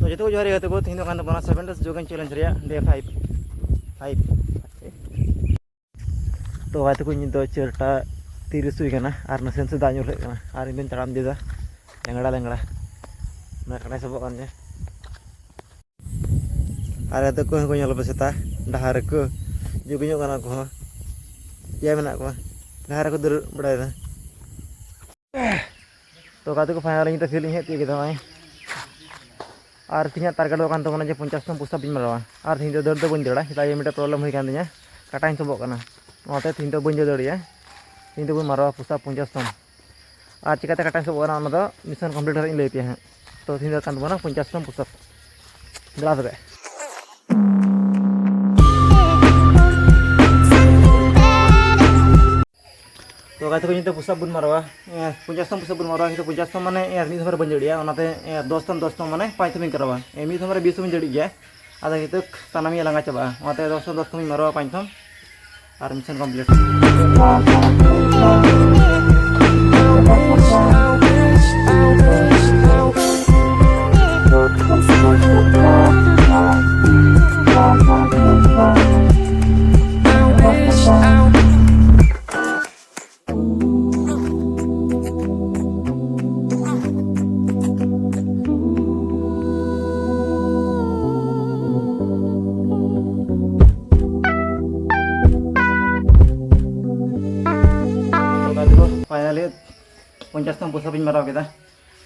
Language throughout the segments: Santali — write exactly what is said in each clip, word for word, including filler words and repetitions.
ᱛᱚ ᱡᱚᱛᱚ ᱠᱚ ᱡᱚᱦᱟᱨ ᱜᱮ ᱜᱟᱛᱮ ᱠᱚ, ᱛᱮᱦᱮᱧ ᱫᱚ ᱠᱟᱱ ᱛᱟᱵᱚᱱᱟ ᱥᱮᱵᱷᱮᱱ ᱰᱮᱡ ᱡᱳᱜᱤᱝ ᱪᱮᱞᱮᱧᱡᱽ ᱨᱮᱭᱟᱜ ᱰᱮ ᱯᱷᱟᱭᱤᱵᱷ᱾ ᱯᱷᱟᱭᱤᱵᱷ᱾ ᱛᱚ ᱜᱟᱛᱮ ᱠᱚ, ᱧᱤᱛ ᱫᱚ ᱪᱟᱨᱴᱟ ᱛᱤᱨᱤᱥ ᱦᱩᱭ ᱠᱟᱱᱟ ᱟᱨ ᱱᱟᱥᱮ ᱱᱟᱥᱮ ᱫᱟᱜ ᱧᱩᱨᱦᱟᱹᱜ ᱠᱟᱱᱟ ᱟᱨ ᱤᱧ ᱫᱚᱧ ᱛᱟᱲᱟᱢ ᱤᱫᱤᱭᱮᱫᱟ ᱞᱮᱝᱲᱟ ᱞᱮᱝᱲᱟ᱾ ᱢᱟᱱᱮ ᱠᱟᱴᱟᱧ ᱥᱚᱵᱚᱜ ᱠᱟᱱ ᱛᱤᱧᱟ᱾ ᱟᱨ ᱜᱟᱛᱮ ᱠᱚ, ᱦᱚᱸ ᱠᱚ ᱧᱮᱞ ᱯᱮ ᱥᱮᱛᱟ ᱰᱟᱦᱟᱨ ᱨᱮᱠᱚ ᱡᱳᱜᱤᱝᱚᱜ ᱠᱟᱱᱟ ᱠᱚ ᱦᱚᱸ᱾ ᱯᱮᱭᱟ ᱢᱮᱱᱟᱜ ᱠᱚᱣᱟ, ᱰᱟᱦᱟᱨ ᱨᱮᱠᱚ ᱫᱟᱹᱲ ᱵᱟᱲᱟᱭᱮᱫᱟ᱾ ᱛᱚ ᱜᱟᱛᱮ ᱠᱚ, ᱯᱷᱟᱭᱱᱟᱞ ᱤᱧ ᱫᱚ ᱯᱷᱤᱞᱰ ᱤᱧ ᱦᱮᱡ ᱛᱤᱭᱳᱜ ᱠᱮᱫᱟ ᱱᱚᱜᱼᱚᱭ᱾ ᱟᱨ ᱛᱮᱦᱮᱧᱟᱜ ᱴᱟᱨᱜᱮᱴ ᱫᱚ ᱠᱟᱱ ᱛᱟᱵᱚᱱᱟ ᱡᱮ ᱯᱚᱧᱪᱟᱥ ᱛᱚᱢ ᱯᱩᱥᱟᱯ ᱤᱧ ᱢᱟᱨᱟᱣᱟ᱾ ᱟᱨ ᱛᱮᱦᱮᱧ ᱫᱚ ᱫᱟᱹᱲ ᱫᱚ ᱵᱟᱹᱧ ᱫᱟᱹᱲᱟ, ᱪᱮᱫᱟᱜ ᱡᱮ ᱢᱤᱫᱴᱮᱱ ᱯᱨᱚᱵᱞᱮᱢ ᱦᱩᱭ ᱠᱟᱱ ᱛᱤᱧᱟ, ᱠᱟᱴᱟᱧ ᱥᱚᱵᱚᱜ ᱠᱟᱱᱟ, ᱚᱱᱟᱛᱮ ᱛᱮᱦᱮᱧ ᱫᱚ ᱵᱟᱹᱧ ᱫᱟᱹᱲ ᱫᱟᱲᱮᱭᱟᱜᱼᱟ᱾ ᱛᱮᱦᱮᱧ ᱫᱚ ᱵᱚᱱ ᱢᱟᱨᱟᱣᱟ ᱯᱩᱥᱟᱯ ᱯᱚᱧᱪᱟᱥ ᱛᱚᱢ᱾ ᱟᱨ ᱪᱤᱠᱟᱹᱛᱮ ᱠᱟᱴᱟᱧ ᱥᱚᱵᱚᱜ ᱠᱟᱱᱟ, ᱚᱱᱟ ᱫᱚ ᱢᱤᱥᱚᱱ ᱠᱚᱢᱯᱞᱤᱴ ᱠᱟᱛᱮ ᱤᱧ ᱞᱟᱹᱭ ᱟᱯᱮᱭᱟ ᱦᱟᱸᱜ᱾ ᱛᱚ ᱛᱮᱦᱮᱧ ᱫᱚ ᱠᱟᱱ ᱛᱟᱵᱚᱱᱟ ᱯᱚᱧᱪᱟᱥ ᱛᱚᱢ ᱯᱩᱥᱟᱯ᱾ ᱫᱮᱞᱟ ᱛᱚᱵᱮ᱾ ᱛᱚ ᱜᱟᱛᱮ ᱠᱚ, ᱱᱤᱛᱚᱜ ᱯᱩᱥᱟᱯ ᱵᱚᱱ ᱢᱟᱨᱟᱣᱟ᱾ ᱮ, ᱯᱚᱧᱪᱟᱥ ᱛᱚᱢ ᱯᱩᱥᱟᱯ ᱵᱚᱱ ᱢᱟᱨᱟᱣᱟ᱾ ᱱᱤᱛᱚᱜ ᱯᱚᱧᱪᱟᱥ ᱛᱚᱢ ᱢᱟᱱᱮ, ᱮ, ᱢᱤᱫ ᱫᱷᱟᱣ ᱨᱮ ᱵᱟᱹᱧ ᱫᱟᱲᱮᱭᱟᱜᱼᱟ, ᱚᱱᱟᱛᱮ, ᱮ, ᱫᱚᱥ ᱛᱚᱢ, ᱫᱚᱥ ᱛᱚᱢ ᱢᱟᱱᱮ ᱯᱟᱸᱪ ᱛᱚᱢ ᱤᱧ ᱠᱚᱨᱟᱣᱟ᱾ ᱮ, ᱢᱤᱫ ᱫᱷᱟᱣ ᱨᱮ ᱵᱤᱥ ᱛᱚᱢ ᱤᱧ ᱫᱟᱲᱮᱭᱟᱜ ᱜᱮᱭᱟ, ᱟᱫᱚ ᱱᱤᱛᱚᱜ ᱥᱟᱱᱟᱢ ᱤᱧ ᱞᱟᱸᱜᱟ ᱪᱟᱵᱟᱜᱼᱟ, ᱚᱱᱟᱛᱮ ᱫᱚᱥ ᱛᱚᱢ, ᱫᱚᱥ ᱛᱚᱢ ᱤᱧ ᱢᱟᱨᱟᱣᱟ, ᱯᱟᱸᱪ ᱛᱚᱢ᱾ ᱟᱨ ᱢᱤᱥᱚᱱ ᱠᱚᱢᱯᱞᱤᱴ᱾ ᱯᱷᱟᱭᱱᱟᱞᱤ ᱯᱚᱧᱪᱟᱥ ᱛᱚᱢ ᱯᱩᱥᱟᱯ ᱤᱧ ᱢᱟᱨᱟᱣ ᱠᱮᱫᱟ,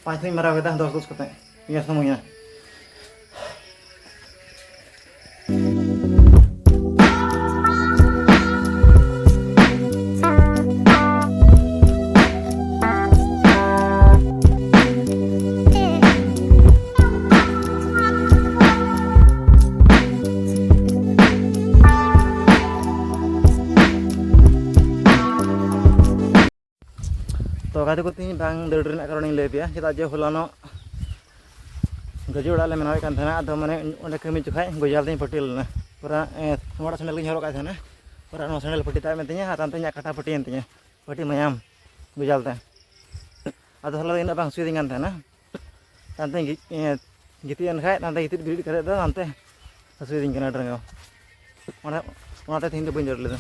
ᱯᱟᱸᱪ ᱛᱚᱢ ᱤᱧ ᱢᱟᱨᱟᱣ ᱠᱮᱫᱟ, ᱫᱚᱥ ᱫᱚᱥ ᱠᱟᱛᱮ ᱯᱚᱧᱪᱟᱥ ᱛᱚᱢ ᱦᱩᱭᱱᱟ᱾ ᱛᱚ ᱜᱟᱛᱮ ᱠᱚ, ᱛᱮᱦᱮᱧ ᱵᱟᱝ ᱫᱟᱹᱲ ᱨᱮᱱᱟᱜ ᱠᱟᱨᱚᱱ ᱤᱧ ᱞᱟᱹᱭ ᱟᱯᱮᱭᱟ, ᱪᱮᱫᱟᱜ ᱡᱮ ᱦᱚᱞᱟᱱᱚᱜ ᱜᱟᱹᱡᱤ ᱚᱲᱟᱜ ᱞᱮ ᱵᱮᱱᱟᱣᱮᱫ ᱠᱟᱱ ᱛᱟᱦᱮᱱᱟ, ᱟᱫᱚ ᱢᱟᱱᱮ ᱚᱸᱰᱮ ᱠᱟᱹᱢᱤ ᱡᱚᱠᱷᱟᱡ ᱜᱚᱡᱟᱞ ᱛᱤᱧ ᱯᱟᱹᱴᱤ ᱞᱮᱱᱟ ᱯᱩᱨᱟ᱾ ᱮ, ᱱᱚᱣᱟᱴᱟᱜ ᱥᱮᱱᱰᱮᱞ ᱜᱤᱧ ᱦᱚᱨᱚᱜ ᱠᱟᱜ ᱛᱟᱦᱮᱱᱟ, ᱯᱩᱨᱟ ᱱᱚᱣᱟ ᱥᱮᱱᱰᱮᱞ ᱯᱟᱹᱴᱤ ᱛᱟᱵ ᱮᱱ ᱛᱤᱧᱟ ᱟᱨ ᱛᱟᱭᱚᱢ ᱛᱮ ᱤᱧᱟᱹᱜ ᱠᱟᱴᱟ ᱯᱟᱹᱴᱤᱭᱮᱱ ᱛᱤᱧᱟ, ᱯᱟᱹᱴᱤ ᱢᱟᱭᱟᱢ ᱜᱚᱡᱟᱞ ᱛᱮ᱾ ᱟᱫᱚ ᱦᱚᱞᱟ ᱫᱚ ᱤᱱᱟᱹᱜ ᱵᱟᱝ ᱦᱟᱹᱥᱩᱭᱮᱫᱤᱧ ᱠᱟᱱ ᱛᱟᱦᱮᱱᱟ, ᱛᱟᱭᱚᱢ ᱛᱮ ᱤᱧ ᱜᱤ-, ᱮ, ᱜᱤᱛᱤᱡ ᱮᱱ ᱠᱷᱟᱡ ᱦᱟᱱᱛᱮ ᱜᱤᱛᱤᱡ ᱵᱮᱨᱮᱫ ᱠᱟᱛᱮᱫ ᱫᱚ ᱦᱟᱱᱛᱮ ᱦᱟᱹᱥᱩᱭᱮᱫᱤᱧ ᱠᱟᱱᱟ ᱟᱹᱰᱤ ᱨᱟᱸᱜᱟᱣ᱾ ᱚᱱᱟ ᱚᱱᱟᱛᱮ ᱛᱮᱦᱮᱧ ᱫᱚ ᱵᱟᱹᱧ ᱫᱟᱹᱲ ᱞᱮᱫᱟ᱾